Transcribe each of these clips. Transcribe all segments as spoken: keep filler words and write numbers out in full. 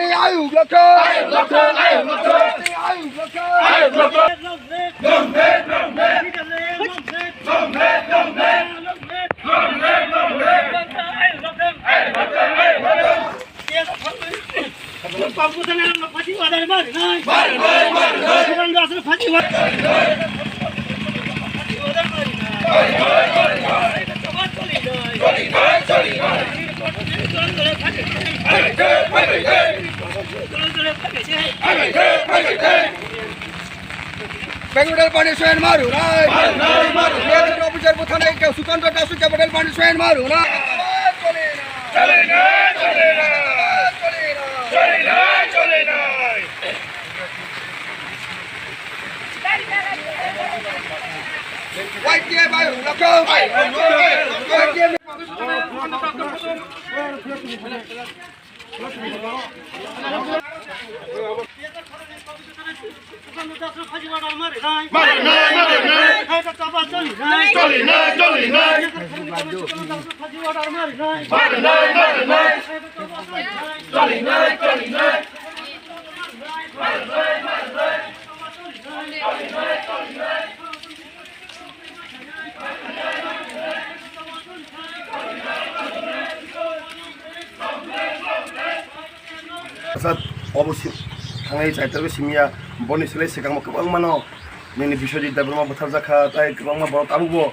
Bani ayuk lokho. Ayuk lokho, ayuk lokho. Bani ayuk lokho. Ayuk lokho. Long live, long live. Long live, long live. Long live, long live. Ayuk lokho, ayuk lokho. Bengal Bani Swain maru nai. Maru nai, maru nai. Officer buthanai ke Sukanta Dasu ke Bengal Bani Swain maru nai. Chole na, chole na. Chole na, chole na. Y T F, Y T F. Mari nai, mari nai. Choli nai, choli nai. Mari nai, mari nai. Choli nai, choli nai. Asat obo si-, thangnai chaitor simya, boni silai swkangma kwbangmano nini Biswajit Debbarma butharjakha, tai kwbangma borok tabukbo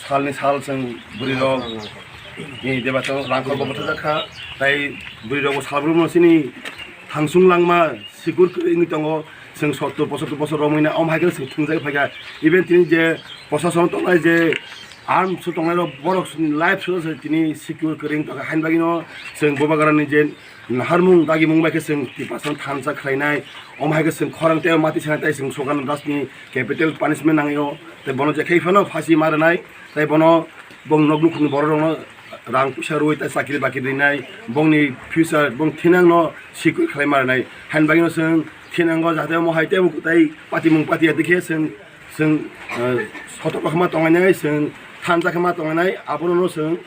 salni sal chwng bwrwirok ni debata rangkhorbo butharjakha, tai bwrwirokbo salbrumno chini thangsung langma sikur kwrwi wngwi tongo. Chwng sottor pochottor bosor romwi na, omo hai khe chwng thwngjagwi phaikha. Even tini je prosason tongnai, je arms o tongnai rok, borok ni life so se tini secure kwrwi wng tongkha. Haini bagwi no chwng Bubagrani je naharmung dagimung bai khe chwng Tiprasano thansa khlainai, omo hai khe chwng khorang tei mati sanai, tei chwng Sukarno Das ni capital punishment nangwi o, tei bono je khai phano phasi ma rwnai, tei bono bong nok nukhungni borok rokno rang puisa rwi tei chakri bakri rinai, bongni future, bong thinangno sikui khlai ma rwnai. Haini bagwino chwng thinango jahate omo hai teibo tai patimung patiya dikhe chwng, chwng, eh, sotok khe ma tongnai, chwng thansa khe ma tongnai, abono chwng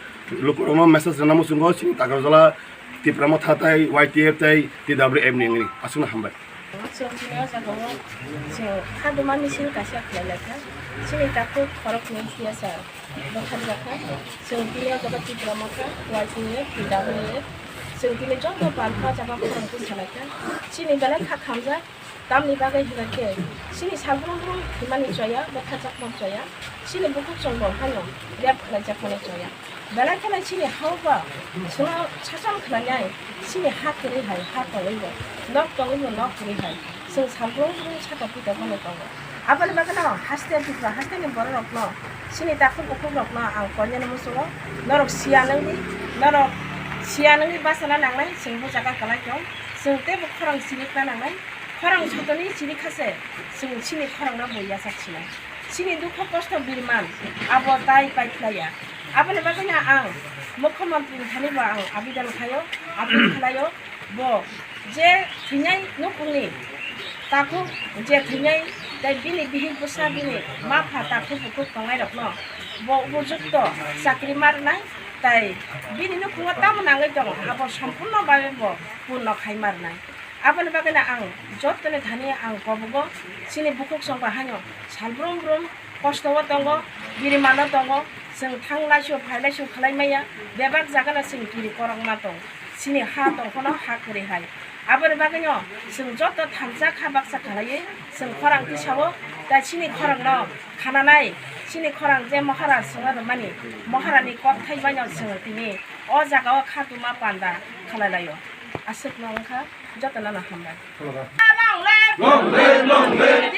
lukurokno message rwna muchungo chini Takarjala Tipra Motha tai Y T F tai T W F ni wngwi aswkno hambai. Chwng tini o jaga o chwng khaduma misil kaisa khlai lai kha. Chini takhuk khoroknwi T S R bwtharjak kha. Chwng tini o jaga Tipra Motha, Y T F, T W F, chwng tini joto bantha jaga khorang twi salai kha. Chini belai kha khamjak, tamni bagwi hinkhe chini salbrum brum thwimani choya, bwtharjakmani choya, chini bukhuk chwng bo haino rep khlaijakmani choya. Belai kheno chini ha o ba chwngno sachal khlainai, chini ha kwrwi hai ha tongwi bo, nok tongwi bo nok kwrwi hai, chwng salbrum brum saka pita phano tongo. Aboni bagwino haste Tripura hasteni bororokno, chini takhuk bukhukrokno ang koinani muchungo, norok siya nangdi, norok siya nangdi bachana nangnai, chwng bo jaga kwlai tong, chwng teibo khorang chirikna nangnai, khorang sotoni chirikha se chwng chini khorangno bo yachak sinai. Chini dukho kosto biriman abo tai pai khlaiya. Aboni bagwino ang Mukhyamantri ni thani bo ang abedan khlaio, appeal khlaio, bo je thwinai nukhungni takhuk, je thwinai tei bini bihik bwsa, bini ma pha takhuk bukhuk tongnai rokno bo upojukto chakri ma rwnai, tai bini nukhungo tamo nangwi tongo abo sompurno babe bo purno khai ma rwnai. Aboni bagwino ang jottoni thani ang kobogo, chini bukhuk chwng bo haino sal brum brum kosto o tongo, birimano tongo, chwng thang laisio phai laisio khlai maya, bebak jaga no chwng kiri korokma tong, chini ha tong phano ha kwrwi hai. Aboni bagwino chwng joto thansa kha baksa khlaiwi chwng khorang tisao, tai chini khorang no khananai, chini khorang je Maharaj swngo rwmani, Maharani kok thai baino chwng tini o jaga o khatuma panda khlai laio. Aswk no wngkha. Jotono no hambai. Long live! Long live!